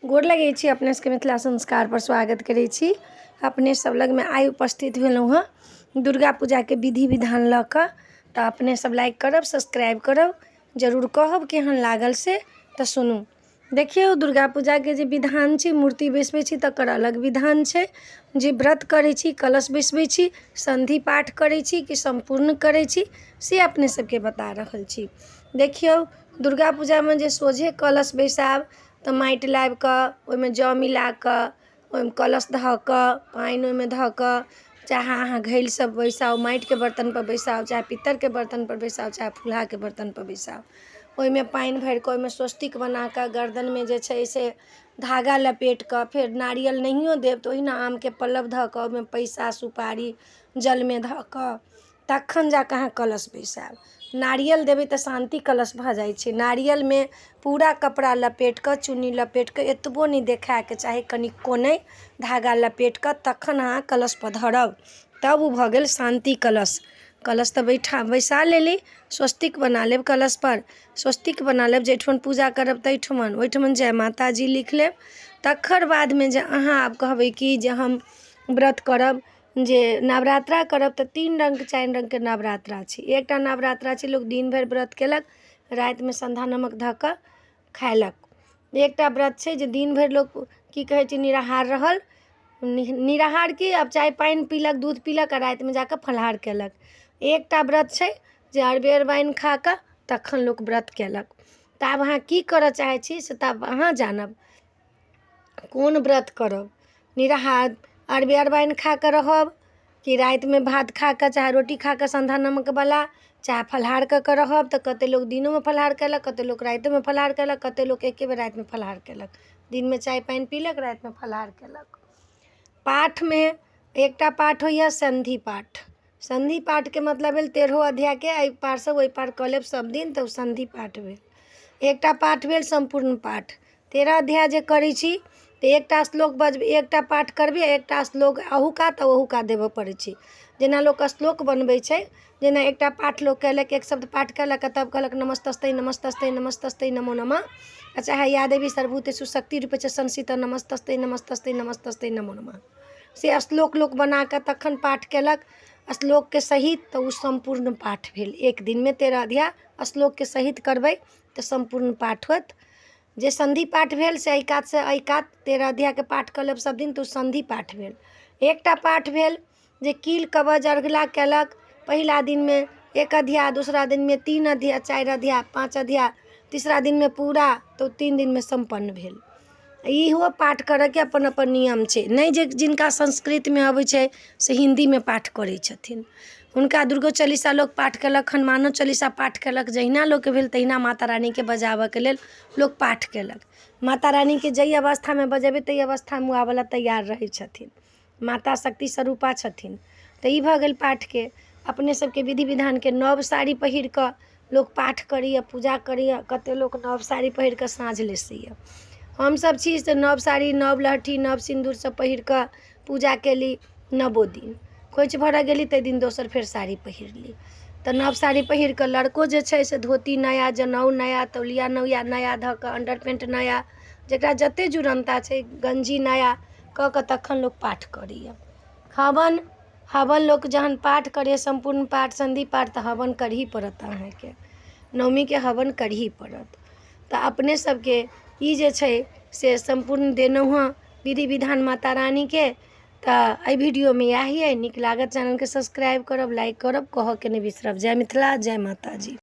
गोर लगै छी अपने सबके। मिथिला संस्कार पर स्वागत करै छी। अपने सब लगमे आइ उपस्थित भेलहुँ हँ दुर्गा पूजाके विधि विधान लऽ कऽ। तऽ अपने सब लाइक करब, सब्सक्राइब करब, जरूर कहब केहन लागल से। तऽ सुनू, देखियौ, दुर्गा पूजाके जे विधान छै, मूर्ति बैसबै छी तकर अलग विधान छै, जे व्रत करै छी, कलश बैसबै छी, सन्धि पाठ करै छी कि सम्पूर्ण करै छी, से अपने सबके बता रहल छी। देखियौ, दुर्गा पूजामे जे सोझे कलश बैसायब तऽ माटि लाबि कऽ, ओहिमे जौ मिला कऽ, ओहिमे कलश धऽ कऽ, पानि ओहिमे धऽ कऽ, चाहे अहाँ घैलसँ बैसाउ, माटिके बर्तनपर बैसाउ, चाहे पित्तरके बर्तनपर बैसाउ, चाहे फुल्हाके बर्तनपर बैसाउ, ओहिमे पानि भरि कऽ, ओहिमे स्वस्तिक बना कऽ, गर्दनमे जे छै से धागा लपेटि कऽ, फेर नारियल नहियो देब तऽ ओहिना आमके पल्लव धऽ कऽ, ओहिमे पैसा सुपारी जलमे धऽ कऽ, तखन जा कऽ अहाँ कलश बैसायब। नारियल देबै तऽ शान्ति कलश भऽ जाइ छै। नारियलमे पूरा कपड़ा लपेटि कऽ, चुन्नी लपेटि कऽ, एतबो नहि देखायके चाही, कनिको नहि, धागा लपेटि कऽ तखन अहाँ कलशपर धरब, तब ओ भऽ गेल शान्ति कलश। कलश तऽ बैठा बैसा लेली, स्वस्तिक बना लेब, कलशपर स्वस्तिक बना लेब, जाहिठमन पूजा करब ताहिठमन ओहिठमन जय माताजी लिख लेब। तकर बादमे जे अहाँ आब कहबै कि जे हम व्रत करब, जे नवरात्रा करब, तऽ तीन रङ्ग चारि रङ्गके नवरात्रा छै। एकटा नवरात्रा छै, लोक दिन भरि व्रत केलक, रातिमे सन्धा नमक धऽ कऽ खयलक। एकटा व्रत छै जे दिन भरि लोक की कहै छै निराहार रहल, निराहार की, आब चाय पानि पीलक, दूध पीलक आ रातिमे जा कऽ फलाहार कयलक। एकटा व्रत छै जे अरबे अरबाइन खा कऽ तखन लोक व्रत कयलक। तऽ आब अहाँ की करय चाहै छी से तऽ आब अहाँ जानब, कोन व्रत करब, निराहार अरबे अरबाइन खा कऽ रहब कि रातिमे भात खा कऽ चाहे रोटी खा कऽ सन्धा नमकवला, चाहे फलाहार कऽ कऽ रहब। तऽ कतेक लोक दिनोमे फलाहार कयलक, कतेक लोक रातिओमे फलाहार कयलक, कतेक लोक एके बेर रातिमे फलाहार कयलक, दिनमे चाय पानि पीलक, रातिमे फलाहार कयलक। पाठमे एकटा पाठ होइए सन्धि पाठ। सन्धि पाठके मतलब भेल 13 अध्यायके एहि पारसँ ओहि पार कऽ लेब सभ दिन, तऽ ओ सन्धि पाठ भेल। एकटा पाठ भेल सम्पूर्ण पाठ। 13 अध्याय जे करै छी तऽ एकटा श्लोक बजबै, एकटा पाठ करबै, एकटा श्लोक अहू कात आ ओहू कात देबय पड़ै छै। जेना लोक श्लोक बनबै छै, जेना एकटा पाठ लोक कयलक, एक शब्द पाठ कयलक आ तब कहलक नमस्तस्तै नमस्तस्तै नमस्तस्तै नमो नमः, आ चाहे या देवी सर्वभूतेषु शक्ति रूपे च संस्थिता नमस्तस्तै नमस्तस्तै नमस्तस्तै नमो नमः, से श्लोक लोक बना कऽ तखन पाठ कयलक श्लोकके सहित, तऽ ओ सम्पूर्ण पाठ भेल। एक दिनमे 13 अध्याय श्लोकके सहित करबै तऽ सम्पूर्ण पाठ होयत। जे सन्धि पाठ भेल से एहि कातसँ एहि कात 13 अध्यायके पाठ कऽ लेब सभ दिन, तऽ ओ सन्धि पाठ भेल। एकटा पाठ भेल जे कील कवच अर्घला कयलक, पहिला दिनमे एक अध्याय, दोसरा दिनमे 3 अध्याय, 4 अध्याय, 5 अध्याय, तीसरा दिनमे पूरा, तऽ ओ 3 दिनमे सम्पन्न भेल। इहो पाठ करयके अपन अपन नियम छै। नहि जे जिनका संस्कृतमे अबै छै से हिन्दीमे पाठ करै छथिन, हुनका दुर्गो चालीसा लोक पाठ कयलक, हनुमानो चालीसा पाठ कयलक, जहिना लोकके भेल तहिना माता रानीके बजाबयके लेल लोक पाठ कयलक। माता रानीके जाहि अवस्थामे बजेबै ताहि अवस्थामे ओ आबय लेल तैयार रहै छथिन। माता शक्ति स्वरूपा छथिन। तऽ ई भऽ गेल पाठके। अपने सबके विधि विधानके नव साड़ी पहिर कऽ लोक पाठ करैए, पूजा करैए। कतेक लोक नव साड़ी पहिर कऽ साँझ लेसैए। हमसभ छी से नव साड़ी, नव लहठी, नव सिन्दूर सभ पहिर कऽ पूजा कयली। नवो दिन खोँइछ भरय गेली ताहि दिन दोसर फेर साड़ी पहिरली। तऽ नव साड़ी पहिर कऽ लड़को जे छै से धोती नया, जनेउ नया, तौलिया नया नया धऽ कऽ, अण्डर पेंट नया, जकरा जतेक जुड़नता छै, गञ्जी नया कऽ कऽ तखन लोक पाठ करैए। हवन, हवन लोक जहन पाठ करैए, सम्पूर्ण पाठ, सन्धि पाठ, तऽ हवन करही पड़त अहाँके, नवमीके हवन करही पड़त। तऽ अपने सबके ई जे छै से सम्पूर्ण देलहुँ हँ विधि विधान माता रानीके। तऽ एहि वीडियोमे इएह अइ। नीक लागत चैनलके सब्सक्राइब करब, लाइक करब, कहऽके नहि बिसरब। जय मिथिला, जय माताजी।